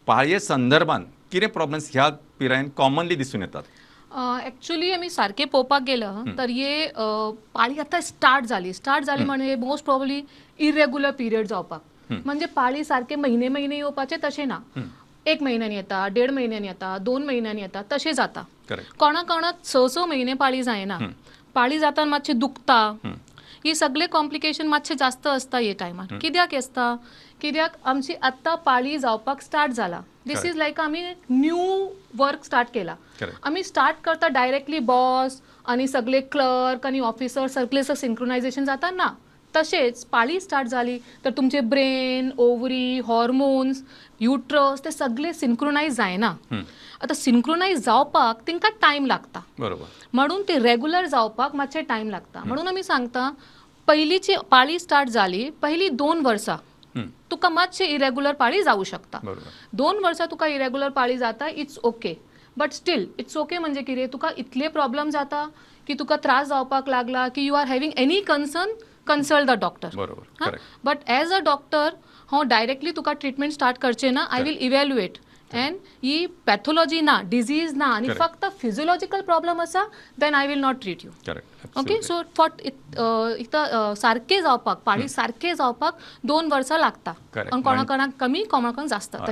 पाळये संदर्भान कितें प्रॉब्लम्स ह्या पिरायेन कॉमनली दिसून येतात? एक्चुली आमी सारकें पळोवपाक गेलं तर हे पाळी आतां स्टार्ट जाली, स्टार्ट जाली म्हणजे मोस्ट प्रोबेबली इरेग्युलर पिरियड जावपाक, म्हणजे पाळी सारके म्हयने म्हयने येवपाचे तशें ना. एक म्हयन्यान येता, देड म्हयन्यान येता, 2 म्हयन्यांनी येता, तशें जाता. कोणा कोणाक स स म्हयने पाळी जायना. पाळी जाता मातशें दुखता. ही सगळे कॉम्प्लिकेशन मातशे जास्त आसता हे टायमार. कित्याक आसता? कित्याक आमची आत्तां पाळी जावपाक स्टार्ट जाला. दीस is लायक आमी न्यू वर्क स्टार्ट केला. आमी स्टार्ट करता, डायरेक्टली बॉस आनी सगळे क्लर्क आनी ऑफिसर सगळे सिंक्रोनायझेशन जाता ना. तशेंच पाळी स्टार्ट जाली तर तुमचे ब्रेन, ओवरी, हॉर्मोन्स, युट्रस ते सगळे सिंक्रोनायज जायना. आतां सिंक्रोनायज जावपाक तांकां टायम लागता. म्हणून ते रेगुलर जावपाक मातशें टायम लागता. म्हणून आमी सांगता, पयलींची पाळी स्टार्ट जाली, पयलीं 2 वर्सां तुका मातशें इरेग्युलर पाळी जावं शकता. 2 वर्सां तुका इरेग्युलर पाळी जाता, it's okay. But still it's okay म्हणजे कितें, तुका इतले प्रॉब्लम जाता की तुका त्रास जावपाक लागला की you are having any concern, consult the doctor. बरोबर but as a doctor हांव डायरेक्टली तुका ट्रिटमेंट स्टार्ट करचें ना. I will evaluate and he pathology ना, डिजीज ना आनी फक्त फिजियोलॉजिकल प्रॉब्लम आसा, then I will not treat you. Okay, so for इथं सारकें जावपाक, पाळी सारकें जावपाक 2 वर्सां लागता. आनी कोणा कोणाक कमी, कोणा कोणाक जास्त.